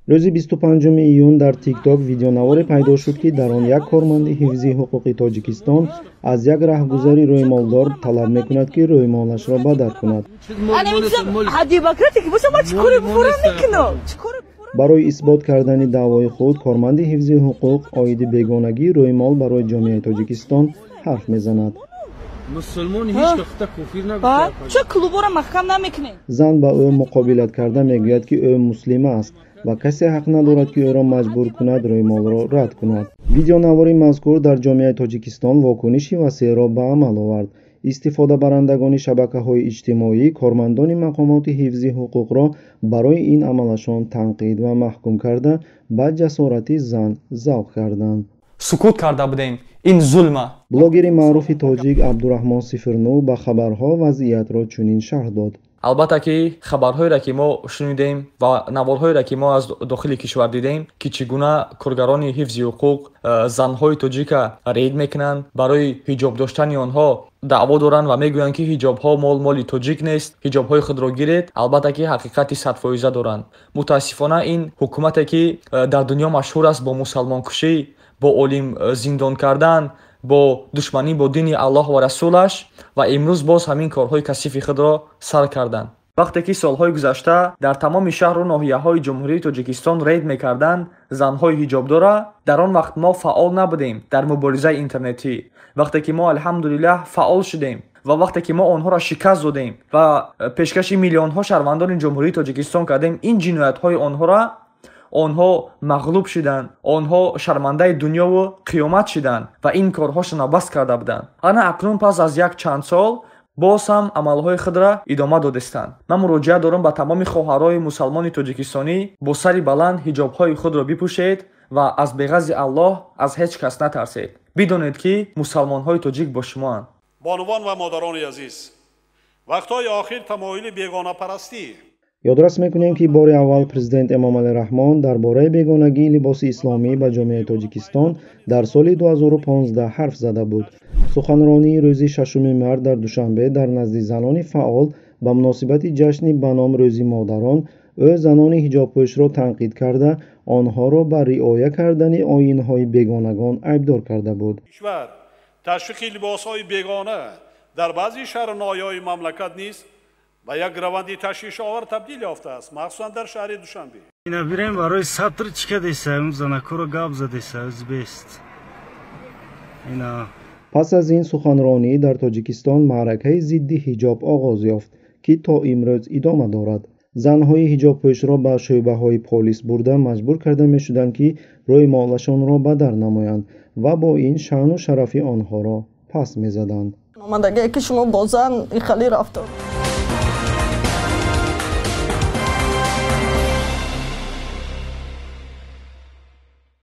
Рӯзи 25 июн дар ТикТок видеонаворе пайдо шуд, ки дар он як корманди ҳифзи ҳуқуқи Тоҷикистон аз як раҳгузари рӯймолдор талаб мекунад, ки рӯймолашро бадар кунад. Барои исбот кардани даъвои худ корманди ҳифзи ҳуқуқ оиди бегонагии рӯймол барои ҷомеаи Тоҷикистон ҳарф мезанад. Зан ба ӯ муқобилат карда мегӯяд, ки ӯ муслима аст ва касе ҳақ надорад, ки ӯро маҷбур кунад рӯймолро рад кунад. Видеонавори мазкур дар ҷомеаи Тоҷикистон вокуниши васеъро ба амал овард. Истифодабарандагони шабакаҳои иҷтимоӣ кормандони мақомоти ҳифзи ҳуқуқро барои ин амалашон танқид ва маҳкум карда, ба ҷасорати зан завқ карданд. Сукут карда будем, ин зулма. Блогери маъруфи тоҷик Абдураҳмон Сифрнув ба хабарҳо вазъиятро чунин шарҳ дод. Албатта ки хабарҳоеро ки мо шунидем ва наворҳоеро ки мо аз дохили кишвар дидем, ки чӣ гуна коргарони ҳифзи ҳуқуқ занҳои тоҷика рейд мекунанд, барои ҳиҷоб доштани онҳо даъво доранд ва мегӯянд, ки ҳиҷобҳо моли тоҷик нест, ҳиҷобҳои худро гиред. Албатта ки ҳақиқати садфоиза доранд. Мутаассифона ин ҳукумате ки дар дунё машҳур аст бо мусалмонкушӣ, бо олим зиндон кардан, бо душманӣ бо дини Аллоҳ ва расулаш, ва имрӯз боз ҳамин корҳои касифи худро сар карданд. Вақте ки солҳои гузашта дар тамоми шаҳру ноҳияҳои Ҷумҳурии Тоҷикистон рейд мекарданд занҳои ҳиҷобдора, дар он вақт мо фаъол набудем дар муборизаи интернетӣ. Вақте ки мо алҳамдулиллаҳ фаъол шудем ва вақте ки мо онҳоро шикаст додем ва пешкаши миллионҳо шаҳрвандони Ҷумҳурии Тоҷикистон кардем, ин ҷиноятҳои онҳоро онҳо мағлуб шуданд, онҳо шармандаи дунёву қиёмат шуданд ва ин корҳошонро бас карда буданд. Ана акнун пас аз як чанд сол боз ҳам амалҳои худро идома додистанд. Ман муроҷиат дорам ба тамоми хоҳарои мусалмони тоҷикистонӣ: бо сари баланд ҳиҷобҳои худро бипӯшед ва аз беғази Аллоҳ аз ҳеҷ кас натарсед. Бидонед, ки мусалмонҳои тоҷик бо шумоанд. Бонувон ва модарони азиз, вақтҳои охир тамоили бегонапарастӣ. Ёдрас мекунем, ки бори аввал президент Эмомалӣ Раҳмон дар бораи бегонагии либоси исломӣ ба ҷомеаи Тоҷикистон дар соли 2015 ҳарф зада буд. Суханронии рӯзи 6 март дар Душанбе дар назди занони фаъол ба муносибати ҷашни ба ном Рӯзи модарон ӯ занони ҳиҷобпӯшро танқид карда, онҳоро ба риоя кардани оинҳои бегонагон айбдор карда буд. Кишвар ташвиқи либосҳои бегона дар баъзе шаҳру ноҳияҳои мамлакат низ ба як раванди ташвишовар табдил ёфтааст, махсусан дар шаҳри Душанбе. Ина бирем барои сатр чӣ кадеса, занакоро гап задеса, узбест. Ина. Пас аз ин суханронӣ дар Тоҷикистон маъракаи зидди ҳиҷоб оғоз ёфт, ки то имрӯз идома дорад. Занҳои ҳиҷобпӯшро ба шӯъбаҳои полис бурда маҷбур карда мешуданд, ки рӯймолашонро бадар намоянд ва бо ин шаъну шарафи онҳоро пас мезаданд. Омадагие ки шумо бо зан ихали рафтор.